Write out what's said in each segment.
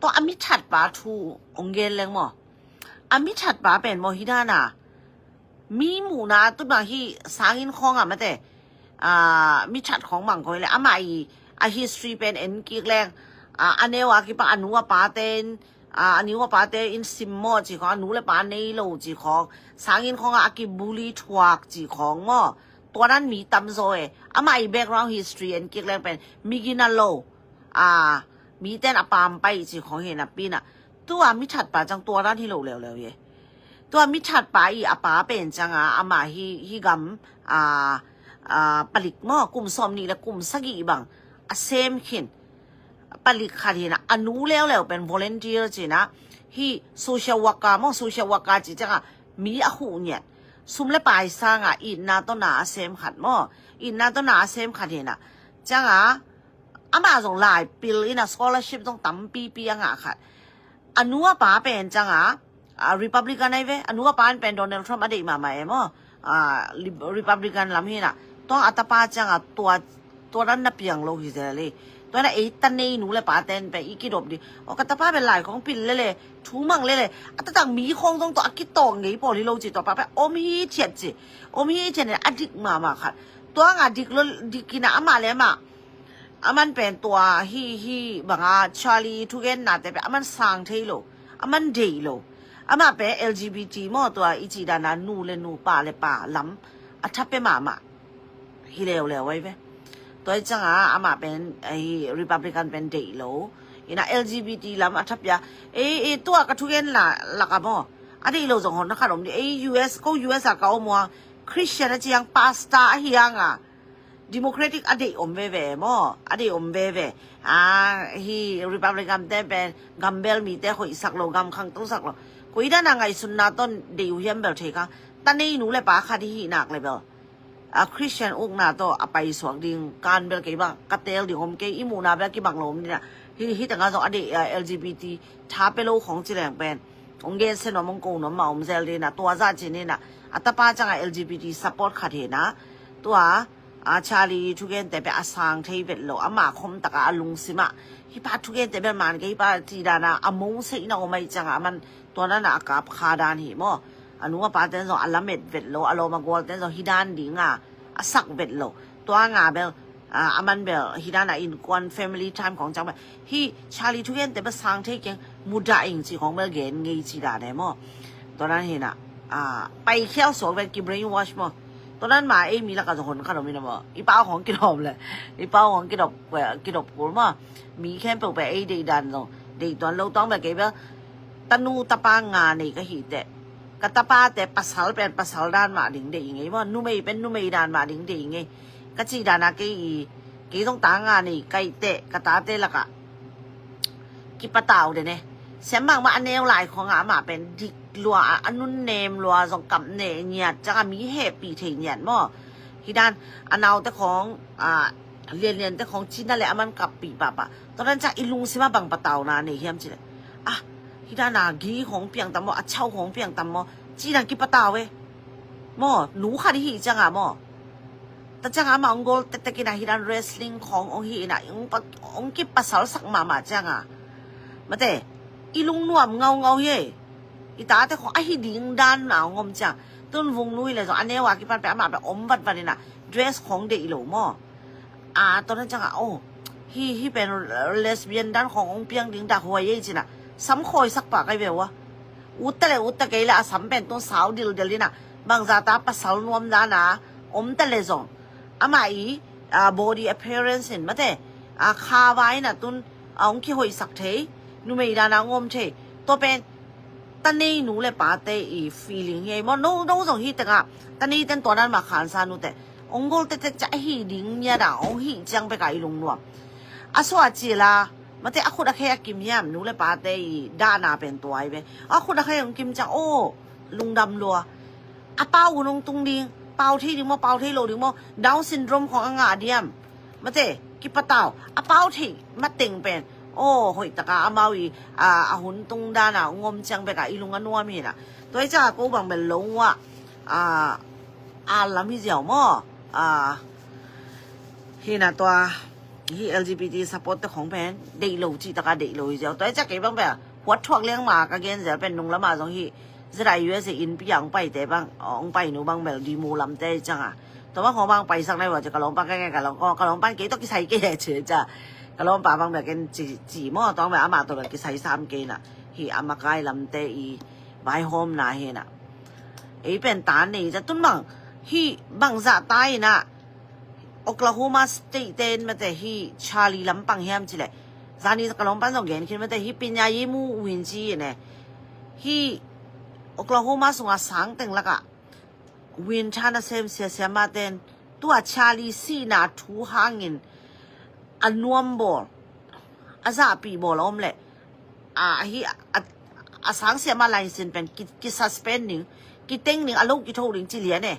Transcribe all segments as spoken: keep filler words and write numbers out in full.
Tua a mi thatpa thu ong gen leng maw? A mi thatpa pen maw hi dana mi muhna tut bang hi sangin khawng a mate, a, mi that khawng bang khawng le amah i a history pen en kik leng, a, a neu a kipan a nu a pa ten, a, a nu a pa te in sim maw ci khawng, a nu le pa nei lo ci khawng, sangin khawng a kibuli thuak ci khawng maw? Tua dan mi tam zaw e. Amah i background history en kik leng pen mi gina lo, a, mi ten a pam pai ci khawng hi napi na. Tua mi thatpa ciang tua dan hi lo leuleu ye. Tua mi thatpa i a pa pen ciang a amah hi, hi gam, a, a, palik maw, kum sawm nih le kum sagih bang a sem khin palik khat hi na, a nu leuleu pen volunteer ci na, hi social worker maw, social worker ci ciang a mi a huh ngiat, sum le pai sang a itna tawh na a sem khat maw, itna tawh na a sem khat hi na, ciang a amah zong lai pil in a scholarship zong tampipi a ngah khat. A nu a pa pen ciang a, a, Republican ai ve, a nu a pa in pen Donald Trump a deih mahmah e maw, a, Li-, Republican lam hi na. Tua a tapa ciang a tua, tua dan na piang lo hi zel e. Tua na ei ta nei nu le pa ten pen i kidop di. O ka tapa pen lai khawng pil lele, thu mang lele. A tatang mi khawng zong tua a kitawng ngei pawl hi lo ci tua pa pen om hi thiat ci. Om hi thiat ne a dik mahmah khat. Tua nga dik lo, dik kina amah le amah. Aman pen tua hi, hi banga Charlie thugen nate pen aman sang thei lo, aman deih lo. Amah pen L G B T maw tua i ci dana nu le nu pa le pa lam a thape mahmah hi leuleu ai ve. Tua i ciang a amah pen, eh, Republican pen deih lo. Ina L G B T lam a thapia. Ei, ei tua ka thugen la, laka maw. A deih lo zong hon na khat om di. Ei U S, ko U S a ka om ua. Christian a ciang pastor a hiang a. Democratic a deih om veve maw, a deih om veve. A, hi Republican te pen gambel mite hoihsak lo, gam khangtosak lo. Koi dana ngaihsutna tawh deih uh hiam bel thei kha. Ta nei nu le pa khat hi nak le bel. A, Christian ukna tawh a paisuak ding kan bel kei bang ka tel ding om kei, i muhna bel kibang lo om dina. Hi, hi tanga zong a deih, a, L G B T tha pe lo khong ci leng pen. Ong gen se nuam ong ko nuam ma om zel dina, tua za ci nina. A tapa canga L G B T support khat hi na. Tua a Charlie thugente pe a sang thei vet lo, ama khom taka a lungsima. Hi pa thugente bel man ke, hi pa ti dana a mo seina om ai canga, aman tua nana a kap kha dan hi maw. A nu a pa ten zong a lamet vet lo, a lawm a gual ten zong hi dan dinga a sak vet lo. Tua nga bel, a, aman bel hi dana innkuan family time khong cang bel. Hi Charlie thugente bel sang thei keng, mudah ing ci khong bel gen ngei ci dane maw. Tua dan hina, a, pai khial suak vel ki brainwash maw. Tua dan ma ei mi laka zong hon khat om ina maw. I pau khong kidop le. I pau khong kidop, kidop kul maw. Mi khempeuh pen ei deih dan zong deih tuan lo tuang bel kei bel. Tanu tapa nga nei ka hi teh. Ka tapate pasal pen pasal dan mah ding deih ngei maw. Numei pen numei dan mah ding deih ngei. Ka cih dana kei i, kei zong ta nga nei ka hi teh, ka tate laka kipatau den e. Siam bangmah a neu lai khong a amah pen dik lua, a, a nunnem lua, zong kap ne ngiat, canga mi hehpih thei ngiat maw. Hi dan a naute khong, a, lianliante khong cina le aman kappih pahpah. Tua dan cang i lungsima bang patauna nei hiam ci le. A, hi dana gi khong piang tam maw, a chau khong piang tam maw, ci dan kipatau e. Maw, nu khat hi canga maw. Ta canga amah ong gol tektek ina hi dan wrestling khong ong hi ina ong pa, ong kipasal sak mahmah canga. Mate, i lungnuam ngaungau hi e. I tate khong a hi ding dan na ong om cang. Tun vung nui le zong a neu a kipan pe amah pe om vatvat ina dress khong deih lo maw. A, tua dan canga, oh, hi, hi pen lesbian dan khong ong piang ding dak huai ei cina. Sam khawi sak pa kai ve ua. Utta le utta kei le a sam pen tun sau dildel ina. Bangza ta pasal nuam dana om ta le zong. Ama i, a, body appearance in mate. A, kha vai na tun, a, ong kihoihsak thei. Numei dana ong om thei. Tua pen ta nei nu le pate i feeling hi ei maw. No, no zong hi tenga. Ta nei ten tua dan ma khansa nute. Ong gol tektek ca a hi ding nia dang ong hi ciang beka i lungnuam. A sua ci la. Mate a khut a khe a kim hiam, nu le pate i dana pen tua i ve. A khut a khe ong kim ciang, oh, lungdam lua. A pau hun ong tung ding, pau thei ding maw, pau thei lo ding maw, Down syndrome khong a ngah diam. Mate, kipatau, a pau thei mateng pen. Oh, hoih taka amau i, a, a hun tung dana ong om ciang beka i lung a nuam hina. Tua i ca ko bang bel lo ua, a, a lam hi ziau maw. A, hina tua, Hi L G B T support te khong pen deih lo cih taka deih lo hi ziau. Tua hi ciah kei bang pen huat thuak liang ma ka gen zel pen nung lama zong hi ZIUSA innpi a hong paite bang, hong pai nu bang bel dimo lamte hi cianga. Tua bang khong bang paisak nai ua ci ka lawmpa ka ngai ka lawm, ka lawmpa kei tawh kisai kei hi ci ciah. Ka lawmpa bang bel ken ci, ci maw, tua bang bel amah tawh bel kisai sam kei na. Hi a makai lamte i vaihawmna hi na. Ei pen ta nei ciah tun bang hi bang zah ta hi na. Oklahoma State te in mate hi Charlie lampang hiam cileh. Zani ka lawmpan zong gen khin mate hi Pinyayimu Win ci ne. Hi Oklahoma sunga sang teng laka Win tha nasem siasia ma ten tua Charlie sihna thu hangin a nuam bawl, a zahpih bawl a om leh a hi a, a sang siama lainsin pen ki, ki suspend ding, kiteng ding, a lo kitho ding ci lian e.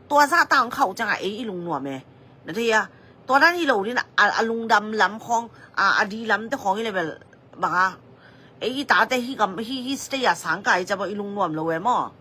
Tua zah ta hong khauh cianga ei i lungnuam e. Na thei a, tua dan hi lo din a, a lungdam lam khong, a, a di lamte khong hi le bel banga. Ei i tate hi kam, hi, hi state a sang kai ciah bang i lungnuam lo e maw.